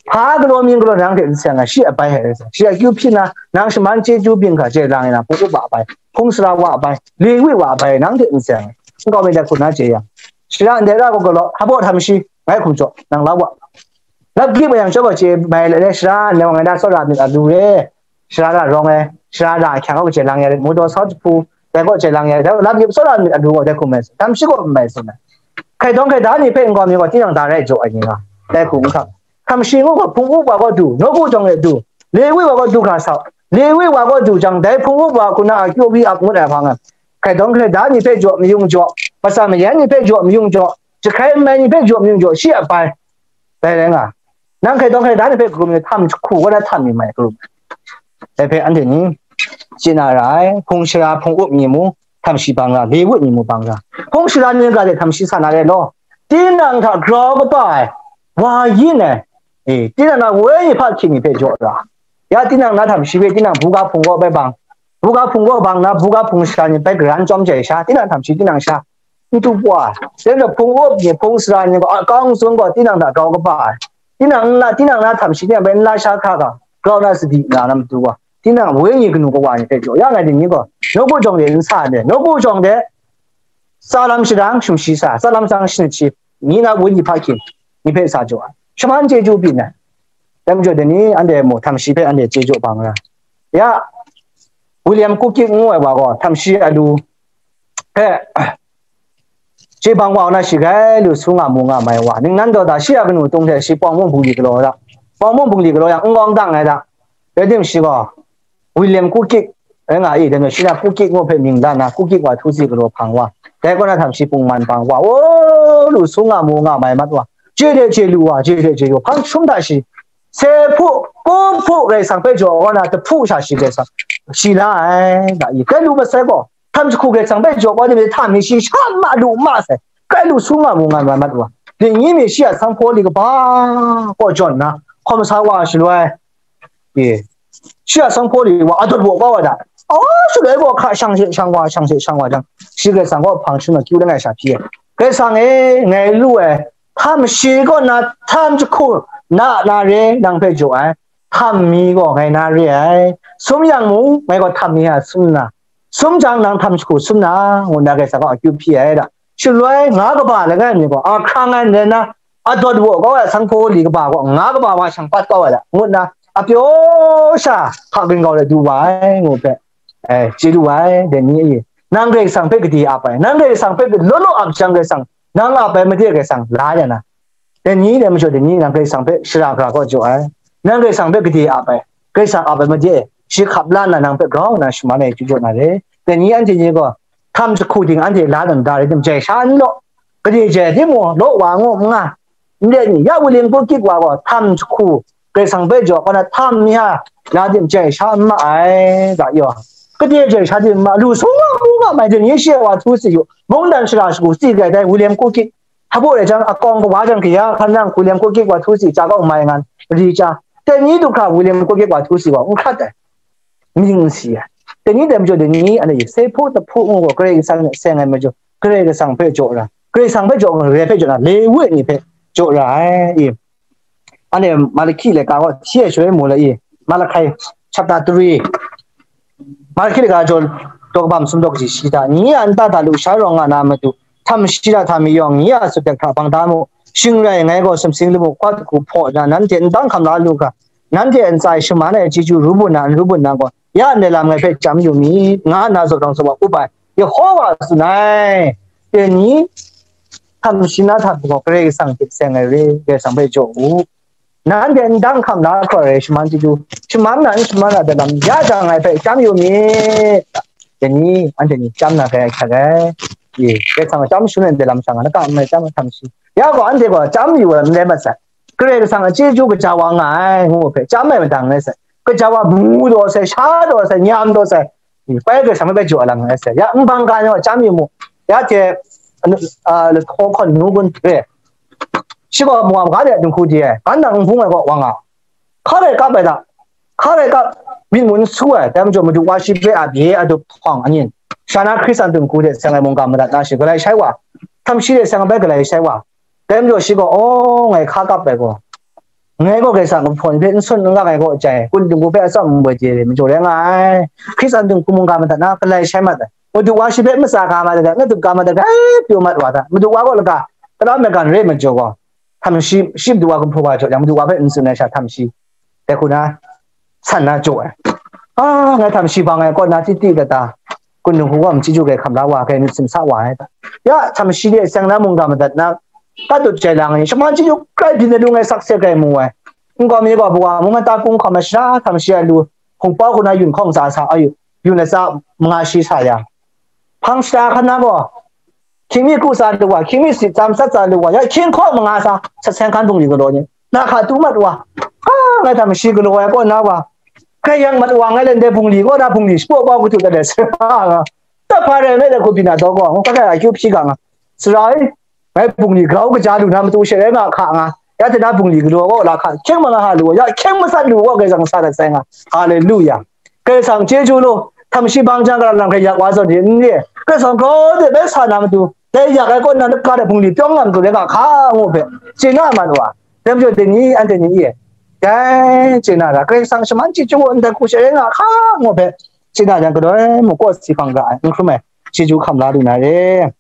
hpa galaw mi galaw nang hte n seng ai, shi a bai hpe rai sai. Shi a akyu hpyi na, nang shaman chyeju byin hkra chye lang ai na, hpung up wa a bai, hpung sara wa a bai, Lewi wa a bai, nang hte n seng ai. Nkau mi dai hku na chye yang, shara ndai ra gaw galaw, hpa baw htam shi, ngai hkum jaw, nang la wa. Lap gyip a yang chyawm gaw chye bai let le, shara ndai wa ngai na tsawra myit a lu re. Sara ra rawng ai, sara ra ahkyang gaw chye lang ya rit, mawdaw sau jahpu, dai gaw chye lang ya rit, dai gaw lap gyip tsawra myit a lu gaw dai hkum ai, htam shi gaw n mai tsun ai. Hkrai dawng hkrai da ni hpe nkau mi gaw tinang da rai jaw ai ni nga, dai hku n hkap. Htam shi ngu gaw hpung up wa gaw du, nawku jawng e du, Lewi wa gaw du hkra sau, Lewi wa gaw du jang, dai hpung up wa hku na akyu wi ap ngut ai hpang e, hkrai dawng hkrai da ni hpe jaw mayung jaw, matsan mayan ni hpe jaw mayung jaw, jahkrai n mai ni hpe jaw mayung jaw, shi a bai, dai rai nga. Nang hkrai dawng hkrai da ni hpe hkum mi htam jahku gaw na htam mi mai hkrum. Dai hpe anhte ni chye na ra ai, hpung sara hpung up ni mung htam shi bang ra, Lewi ni mung bang ra. Hpung sara ni ga de htam shi sa na re law, tinang hta grau kaba ai, wa yin ai, e, tinang na wenyi hpa hkying ni hpe jaw ra. Ya tinang na htam shi hpe tinang buga hpung kaw bai bang, buga hpung kaw bang na, buga hpung sara ni bai garan chyawm jai sha, tinang htam shi tinang sha, n tup wa, dai majaw hpung up ni, hpung sara ni gaw, a kau n tsun gaw, tinang hta grau kaba ai, tinang n la, tinang na htam shi tinang bai n la sha hkra ga, grau na sadi na na matu gaw, tinang wenyi kanu kawa ni hpe jaw ya nga ai ni gaw, nawku jawng de n sa ai, nawku jawng de tsa lam shadang sumshi sa, tsa lam shadang shanit shi, ni na wenyi hpa hkying ni hpe sa jaw ai, shaman chyeju byin ai. Dai majaw dai ni, anhte mu htam shi hpe anhte chye jaw bang ra. Ya, William Kuki ngu ai wa gaw, htam shi a lu hpe, chye bang wa na shi grai lu su nga mu nga mai wa, ningnan daw da shi a kanu tung hte shi Pawng mung bungli galaw da, Pawng mung bungli galaw yang n gawng dang ai da, rai tim shi gaw, William Kuki, rai nga i, dai majaw shi na Kuki ngu hpe mying dan na, Kuki wa htu si galaw hpang wa, dai kaw na htam shi pungman bang wa, o, lu su nga mu nga mai mat wa, chye de chye lu wa, chye de chye lu, hpang jahtum hta shi, se hpu, kum hpu Karai Kasang hpe jaw kaw na, jahpu sha shi Karai Kasang, shi la ai, da i, kai lu masai gaw, htam jahku Karai Kasang hpe jaw kaw ni hta mi shi sha ma lu ma sai, kai lu su nga mu nga mai mat wa, dingyi mi shi a sanghpaw li kaba kaw jawn na, hkawm sa wa shaloi, e, shi a sanghpaw li wa adawt wa kau wa da. Aw, shaloi gaw hka shang she shang wa, shang she shang wa jang, shi Karai Kasang gaw hpang jahtum akyu langai sha hpyi ai. Karai Kasang e, ngai lu ai, htam shi kaw na htam jahku na na re nang hpe jaw ai, htam mi gaw ngai na re ai. Sum yang mung, ngai gaw htam mi a sum na, sum jang nang htam jahku sum na, ngu na Karai Kasang gaw akyu hpyi ai da. Shaloi nga kaba langai mi gaw, a hkrang ai nna, adawt wa kau ai sanghpaw li kaba gaw, nga kaba wa shang pat kau ai da, ngu na, a pyaw sha hka gingau de du wa ai, ngu hpe, eh, chye du wa ai, dai ni e. Nang Karai Kasang hpe gade ap ai, nang Karai Kasang hpe law law ap jang, Karai Kasang, nang ap ai made Karai Kasang la ya na. Dai ni dai majaw, dai ni nang Karai Kasang hpe shara hkra kaw jaw ai, nang Karai Kasang hpe gade ap ai, Karai Kasang ap ai made e, shi hkap la nna nang hpe grau nna shaman ai chyu jaw na re. Dai ni anhte ni gaw, htam jahku ting anhte la dan da rai tim, jai sha n law, gade jai timung, law wa ngu n nga, ndai ni, ya William Kuki wa gaw, htam jahku, Karai Kasang hpe jaw, kaw na htam mi a, la tim jai sha n ma ai, ga yaw. Gade jai sha tim ma, lu sung nga mu nga mai tim, ye shi wa htu si yu, mungdan shara shagu si gai dai, William Kuki. Hpa rai jang, akawng kawa jang, kaya hkan nang, William Kuki wa htu si, ca kau mai ngan, ri ca. Dai ni du hkra, William Kuki wa htu si wa, n hkrat ai. Mying n si ai. Dai ni dai majaw, dai ni, anhte, se hpu, tahpu ngu gaw, Karai Kasang seng ai majaw, Karai Kasang hpe jaw ra, Karai Kasang hpe jaw, Karai hpe jaw na, Lewi ni hpe jaw ra ai. Anhte Malaki laika gaw hti ai shaloi mu la i, Malakai chapter three, Malaki laika jaw daw kabam sum daw kaji shi hta, nyi a nta hta lusha rawng nga na matu, htam shi hta hta mi yawng, nyi a sut hkra bang da mu, shing rai ngai gaw sumsing lamu hkawt hku hpaw na, nanhte n dang hkam la lu ga, nanhte ntsa e shaman ai chyeju ru bun na, n ru bun na gaw, ya ndai lam ngai hpe chyam yu mi, nga nna zaw dang zaw up ai, Yehova tsun ai. Dai ni, htam shi na hta gaw Karai Kasang hte seng ai re, Karai Kasang hpe jaw u. Nanhte n dang hkam la hkra rai shaman chyeju, shaman na n shaman na dai lam, ya jang ngai hpe chyam yu mi, dai ni, anhte ni chyam na rai hkrat ai. Ye, Karai Kasang chyam shangun ai dai lam sha nga, laka n mai chyam htam shi. Ya gaw, anhte gaw chyam yu ai n rai mat sai. Karai Kasang a chyeju kaja wa nga ai, ngu hpe chyam ai madang rai sai. Kaja wa bu daw sai, sha daw sai, nyam daw sai, bai Karai Kasang hpe bai jaw ai lam rai sai. Ya, nbang ga ni gaw chyam yu mu. Ya hte, anu, a, lahtaw hkawn nu gun re. Shi gaw mungga maga de dinghku di ai, gan nang n bung ai gaw wa nga. Hka rai kap ai da, hka rai kap, myit mun su ai, dai majaw Madu wa shi hpe a bye a dup htawng anyin, sha na Hkristan dinghku hte seng ai mungga madat na shi, galai shai wa, htam shi hte seng ai bai galai shai wa, dai majaw shi gaw, aw, ngai hka kap ai gaw, ngai gaw Karai Kasang a hpawn hpe n sun n gang ai gaw jai, kun dinghku hpe atsawm n boi chye ai majaw rai nga ai. Hkristan dinghku mungga madat na galai shai mat ai. Madu wa shi hpe matsa ga mat ai, na dup ga mat ai, grai pyaw mat wa ta. Madu wa gaw laga, tara maigan re ai majaw gaw, htam shi, shi Madu wa gumhpraw wa jaw jang, Madu wa hpe n tsun ai sha htam shi, dai hku na, san na jaw ai. A, ngai htam shi bang ai kaw na, titi kata, kun dinghku gaw n chyeju gai hkam la wa, gai myit simsa wa ai ta. Ya, htam shi de seng na mungga madat na, ka dut jai lang ai, shaman chyeju grai byin ai lu ngai sakse grai mu ai. Nkau mi gaw, Bawa mung mata kung hkawm ai sha, htam shi a lu, hkungpau hku na yun hkawng tsa sa, ayu, yun latsa manga shi sa yang, hpang shata hkan na gaw, hkying mi kru tsa lu wa, hkying mi sit tsam sat tsa lu wa, ya hkying hkaw manga sa, sat seng hkan bungli galaw ni, na hka tu mat wa, a, ngai hta mashi galaw ai kaw na wa, hkrai yang mat wa, ngai lende bungli kaw na bungli shapaw bau katu dat ai sara nga, tahpa rai nme de hku byin na taw gaw, ngu hkra hkrai akyu hpyi ga nga, sara e, ngai bungli grau kaja lu na matu she rai nga hka nga, ya hte na bungli galaw kaw la hka, hkying manga ha lu wa, ya hkying matsat lu wa, Karai Kasang sa dat sai nga, haleluya. Karai Kasang chyeju lu, htam shi bang jang, gara lam hkrai yak wa zawn ni n re, Karai Kasang grau de bai sa na matu, dai yak ai kaw na, naka de bungli pyawng nga matu rai nga hka, ngu hpe, chye na ma nu a? Dai majaw, dai ni, anhte ni e, dai chye na ra, Karai Kasang shaman chyeju ndai hku she rai nga hka, ngu hpe, chye na jang, gadoi mung kaw si hkang ra ai, n hkrum ai, chyeju hkam la lu na re.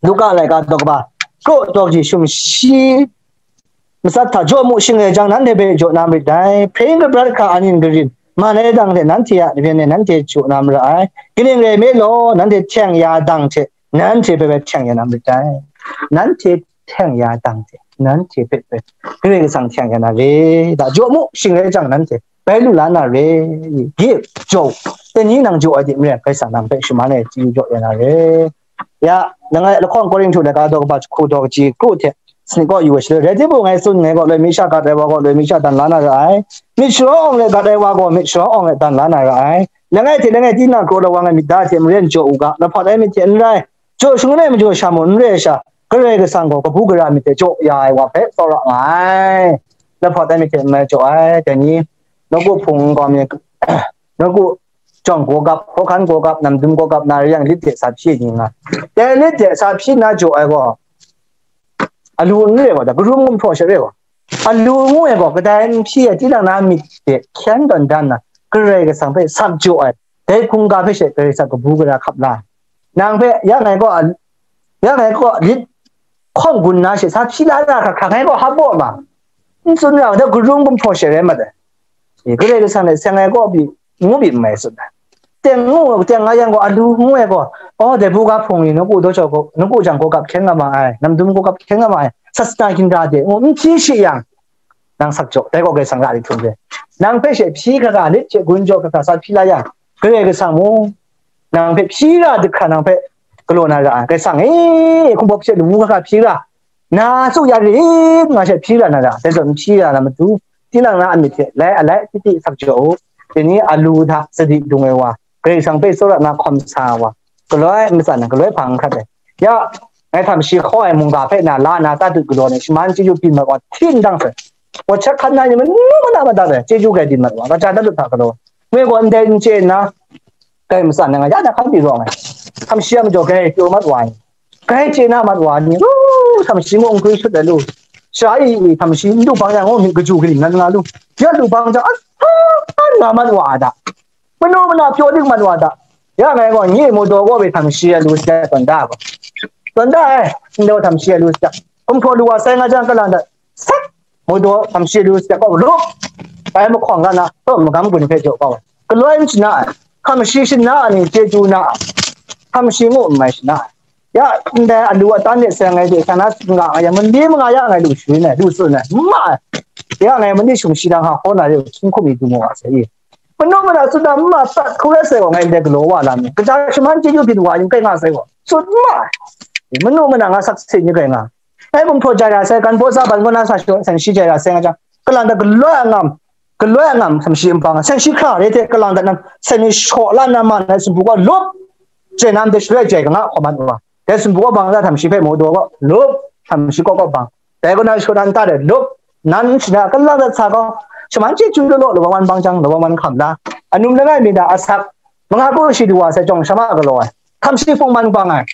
Luka laika daw kaba, kru daw kaji shum shi, matsat hta jaw mu, shing rai jang, nanhte hpe jaw na marit dai. Hpring kabrat hkra anyin karin man ai dang hte, nanhte a maren e nanhte jaw na mara ai. Kaning rai nme law, nanhte htyeng ya dang hte, nanhte hpe bai htyeng ya na marit dai. Nanhte htyeng ya dang hte, nanhte hpe bai Karai Kasang htyeng ya na re. Da jaw mu, shing rai jang, nanhte bai lu la na re. Give, jaw, dai ni nang jaw ai hte maren, Karai Kasang nang hpe shaman ai chyeju jaw ya na re. Ya, langai lahkawng Korinhtu laika daw kaba jahku daw kaji kru hte sanit kaw yu ai shaloi, rai timung, ngai tsun nngai gaw, loi mi sha gat ai wa gaw, loi mi sha dan la na ra ai. Myit sharaw awng let gat ai wa gaw, myit sharaw awng let dan la na ra ai. Langai hte langai tinang kraw ai wa ngai myit da hte maren jaw u ga, lahpawt ai myit hte n rai, jaw shangun ai majaw sha mung n re ai sha, Karai Kasang gaw kabu gara myit hte jaw ya ai wa hpe tsawra nga ai. Lahpawt ai myit hte n rai jaw ai, dai ni, nawku hpung nkau mi, nawku jawng gawgap, hkawhkan gawgap, namdum gawgap na re yang, lit de sa hpyi ni nga. Dai lit de sa hpyi na jaw ai gaw, alu n re gaw, da, karum gumhpraw she re gaw, alu ngu ai gaw, kadai n hpyi ai, tinang na myit de hkyen tawn dan na, Karai Kasang hpe sap jaw ai, dai hkungga hpe she Karai Kasang kabu gara hkap la ai. Nang hpe, ya ngai gaw, ya ngai gaw lit hkawng gun na she sa hpyi la na hkra hkra, ngai gaw hap gaw ma, n tsun ra, da, karum gumhpraw she rai mat ai. Karai Kasang hte seng ai kaw pyi, ngu pyi n mai tsun ai. Teng ngu, teng nga yang gaw, alu ngu ai gaw, oh, dai buga hpung ni nawku daw jaw gaw, nawku jang gaw kap hkyen nga ma ai, namdum gaw kap hkyen nga ma ai, sasana ginra de ngu n hpyi shi yang, nang sak jaw, dai gaw Karai Kasang ra li htum re. Nang hpe she hpyi hkra hkra, lit she gun jaw hkra hkra sa hpyi la yang, Karai Kasang mung, nang hpe hpyi ra, dik hkra nang hpe galaw na ra ai. Karai Kasang e, hkum hpawp she lamu hkra hkra hpyi ra, na tsu ya rit nga she hpyi ra na ra, dai zawn n hpyi ra na matu, tinang na a myit hte lai alai titi sak jaw u. Dai ni alu hta sadi dung ai wa, Karai Kasang hpe tsawra na hkawm sa ai wa, galoi matsan ai, galoi hpang hkrat ai. Ya, ngai htam shi hkaw ai mungga hpe na la na, tatut galaw ai, shaman chyeju byin mat wa, hti n dang sai. Wa hkat na ni manu mana madat ai, chyeju grai byin mat wa, kaja tatut hta galaw. Ngai gaw ndai n chye nna, kai matsan ai, nga ya na hkan pyi rawng ai. Htam shi a majaw grai pyaw mat wa ni, grai chye na mat wa ni, ru, htam shi mung n gwi shut ai lu. Sha i, i, htam shi n du bang yang, ngu myit kaju kaning nan nga lu. Ya du bang jang, a, a, nga mat wa a da. Manu mana pyaw dik mat wa da. Ya ngai gaw, nye mawdaw kaw hpe htam shi a lu sa tawn da gaw. Tawn da ai, ndau htam shi a lu sa. Hkum hpraw lu wa sai nga jang, kalang dat, sak, mawdaw htam shi a lu sa gaw, rup. Bai mahkawng ga na, taw magam gun hpe jaw kau ai. Galoi n shana ai, hkam shi shana ai ni chyeju na ai, hkam shi ngu n mai shana ai. Ya, ndai alu atan de seng ai de, hkyan na nga yang, mali manga ya ngai lu sharin ai, lu tsun ai, n ma ai. Ya ngai mali shung shi dang ha, hkaw na de, hkying hkum mi du mu wa sai. Manu mana tsun na, n ma sat hkru rai sai gaw, ngai ndai galaw wa lam ni, kaja shaman chyeju byin wa yin kai nga sai gaw, tsun n ma ai. Manu mana nga sakse ni kai nga. Ngai gumhpraw jai ra sai, gan baw sa ban kaw na sa shaw, seng shi jai ra sai nga jang, kalang dat galoi a ngam, galoi a ngam, htam shi npang, seng shi hkra re hte kalang dat nan, seng ni shaw la na ma na sumpu gaw lup, jai nam de shaloi jai kanga hkawm mat wa. Dai sumpu gaw bang da, htam shi hpe mawdaw gaw lup, htam shi kaw kaw bang. Dai kaw na shaw nan ta de lup, nan shana kalang dat sa gaw, shaman chyeju law law, lawan wan bang jang, lawan wan hkam la. Anum langai mi na asak, manga kaw shi du wa sai jawng shama galaw ai, htam shi hpung man bang ai.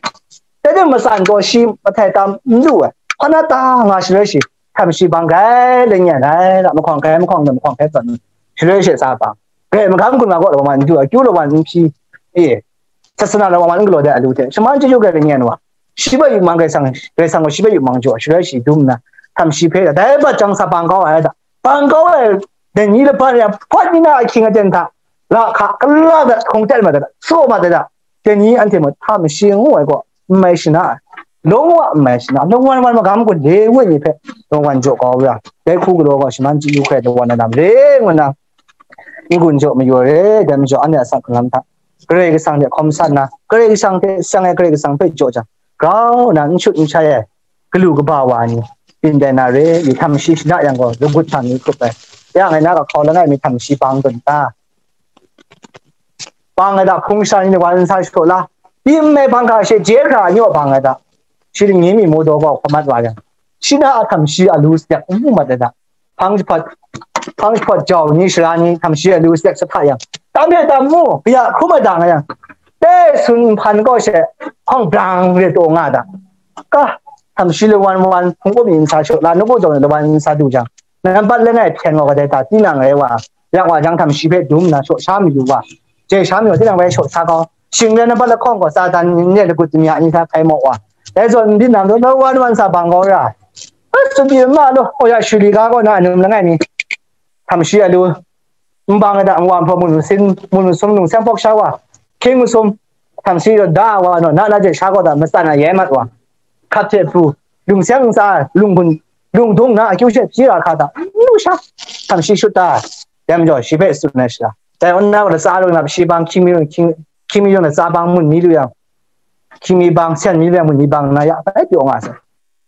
Dai de matsan gaw shi mahtai tam n lu ai. Hpa na ta nga shaloi shi, htam shi bang grai lanyan ai, la mahkawng grai mahkawng na mahkawng hpe tawn, shaloi she sa bang. Grai magam gun nga gaw lawan n du ai, kyu lawan n hpyi, e, sasana lawan n galaw dai alu hte, shaman chyeju grai lanyan wa. Shi bai yu mang Karai Kasang, Karai Kasang gaw shi bai yu mang jaw, shaloi shi dum nna, htam shi hpe dai bat jang sa bang kau ai da. Bang kau ai, dai ni laban ya, hpawt ni na ahkying aten hta, la hka, kala da, hkung tet ma da, saw ma da, dai ni anhte mung htam shi ngu ai gaw, n mai shana ai. Lawng wa n mai shana, lawng wan wan magam gun le woi ni hpe, lawng wan jaw kau ra. Dai hku galaw gaw, shaman chyeju hkrai lawan na lam re ngu na, n-gun jaw mayu re, dai majaw anhte a asak hkalam hta, Karai Kasang hte hkawm san na, Karai Kasang hte seng ai Karai Kasang hpe jaw jang, grau na n shut n shai ai, galu kaba wa ni, byin dai na re, i htam shi shana yang gaw, lagut hta ni hkrup ai. Ya ngai na kahkau langai mi htam shi bang tawn ta? Bang ai da, hpung sha ni wan n sa shaw la, byin ai bang hkra she je hkra a nyaw bang ai da, shi ni mi mawdaw gaw hkawm mat wa yang, shi na a htam shi a lu sek n mu mat ai da, hpang jahpawt, hpang jahpawt jau ni, sara ni, htam shi a lu sek sa hta yang, tam hpe tam mu, kaya hkrum ai da nga yang, dai sun nhpan kaw she, hkawng brang re taw nga da. Ka, htam shi lawan wan, hpung kumi n sa shaw la, nawku jawng ni lawan n sa du jang, nampat langai hpyen gaw kadai ta, tinang rai wa, yak wa jang htam shi hpe dum nna shaw sha mayu wa, jai sha mayu wa, tinang rai shaw sa kau, shing rai nampat lahkawng gaw, Satan ni lagut damya ni hta hkai maw wa, dai zawn n di nang, lawan wan sa bang kau ra. Tsun pyi n ma law, oya shuli ga kaw na anum langai mi, htam shi a lu, n bang ai da, nwa nhpaw mun masin, mun masum, lungseng hpawk sha wa, hkying masum, htam shi da wa naw, na na je sha kaw da, matsan a yai mat wa, hkap hte pru, lungseng ntsa, lunggun, lungdung na akyu she hpyi ra hka da, n lu sha, htam shi shut da, dai majaw shi hpe tsun ai shara. Dai nna gaw latsa lung na shi bang, hkying mi lung, hkying, hkying mi lung latsa bang mun mi lu yang, hkying mi bang, sen mi lu yang, mun mi bang na ya, bai pyaw nga sai.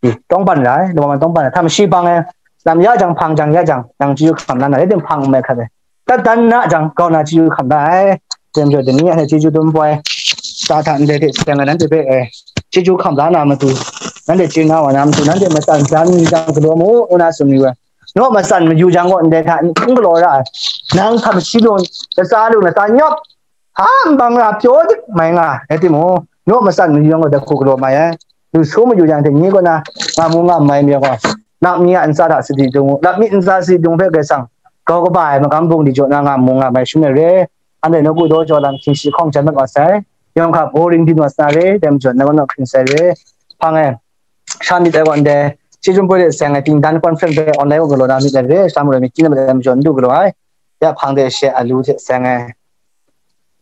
I, tawng ban ra ai, lawan tawng ban ra ai, htam shi bang ai, lam ya jang, hpang jang ya jang, nang chyeju hkam na, na rai tim hpang n mai hkrat ai. Dat dan na jang, grau na chyeju hkam ra ai. Dai majaw, dai ni anhte chyeju dum poi, ta hta ndai hte seng ai nanhte hpe, eh, chyeju hkam la na matu, nanhte chye na wa na matu, nanhte matsan jan jang galaw mu, ngu na tsun yu ai. Naw matsan mayu jang gaw, ndai hta n galaw ra ai. Nang htam shi lung, latsa lung, latsa nyawp, hpa n bang ra pyaw dik mai nga, rai timung, naw matsan mayu jang gaw, dai hku galaw mai ai. Lu su mayu jang hte ni kaw na, nga mu nga mai mi gaw, lap mi a ntsa hta sadi dung u, lap mi ntsa sadi dung hpe Karai Kasang, grau kaba ai magam bungli jaw na nga mu nga mai shaloi re, anhte nawku daw jaw lam hkying shi hkawng jan mat wa sai, yawng hkap boring byin wa sa re, dai majaw, nang kaw na hkring sai re, hpang e, sha myit ai gaw ndai, chyeju poi de seng ai, ting dan conference hpe online gaw galaw na myit ai re, sha marai myit chyi na ma dai majaw, n du galaw ai. ya hpang de she alu hte seng ai,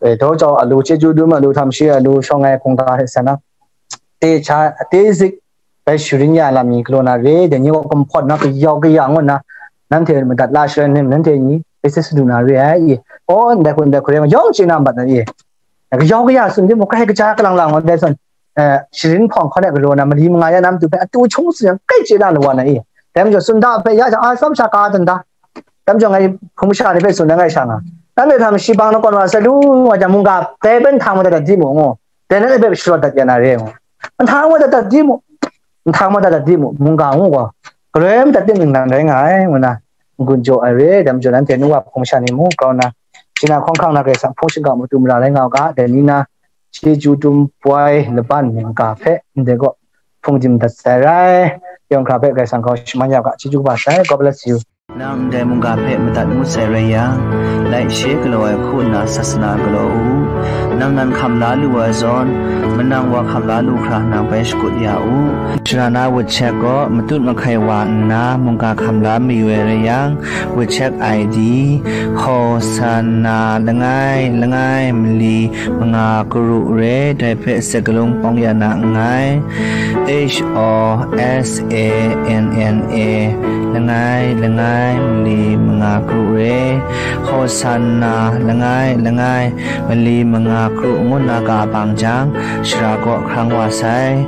e, daw jau alu, chyeju dum alu, htam shi alu, shawng ai hkungga hte seng na, te cha, te zik bai sharin ya lam mi galaw na re, dai ni gaw kumhpawt na, kayau kaya ngu nna, nanhte madat la sharai nni, nanhte ni bai sat sadu na re ai, i. O, ndai hku, ndai hku rai nga, yawng chye na mat na, i. Kayau kaya tsun timung, grai kaja kalang lang wa dai zawn, eh, sharin hpawng hkawn ai galaw na, mali manga ya na matu hpe atu hkyung tsun yang, grai chye na lawa na, i. Dai majaw, sunda hpe ya jang, a, tsawm sha ka dan da. Dai majaw, ngai hpung masha ni hpe tsun dan, ngai sha nga, nanhte htam shi bang na kawn wa sai lu nga jang, mungga dai hpe nhtang madat dat di mu, ngu. Dai na hpe sharawt dat ya na re, ngu. Nhtang madat dat di mu. Nhtang madat dat di mu, mungga ngu gaw, galoi madat tim ningnan rai nga ai, ngu na, n-gun jaw ai re, dai majaw nanhte nu wa hpung masha ni mung grau nna, shi na hkawng hkang na Karai Kasang hpung shingkang matu mara rai nga u ga, dai ni na, chyeju dum poi laban mungga hpe ndai gaw hpung dim dat sai rai, yawng hkra hpe Karai Kasang grau shaman ya u ga, chyeju kaba sai, God bless you. Nang ndai mungga hpe madat ngut sai rai yang, laishe galaw ai hku nna sasana galaw u. Nang nan hkam la lu ai zawn, manang wa hkam la lu hkra nang bai shakut ya u. Shara na wut chek gaw matut mahkai wa nna mungga hkam la mayu ai rai yang, wut chek I D, Hosanna langai langai mali manga kru re, dai hpe sakalung pawng ya na nngai. H O S A N N A, langai langai mali manga kru re, Hosanna langai langai mali manga kru ngu nna ka bang jang, shara kaw hkrang wa sai.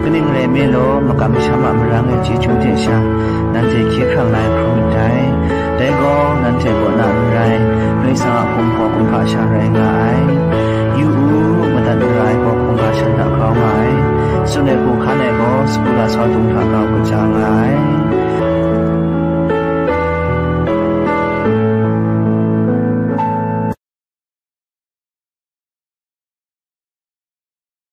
Kaning rai mi law, makam masham a marang e chyeju hte sha, nanhte hkye hkrang lai hkrum myit dai. Dai gaw, nanhte kaw na n rai, Karai Kasang a hpung hpaw hkungga sha rai nga ai. Yu u, madat mara ai gaw hkungga shan hta grau nga ai. Tsun ai hku hkan ai gaw, sagu lasau dung hta grau kaja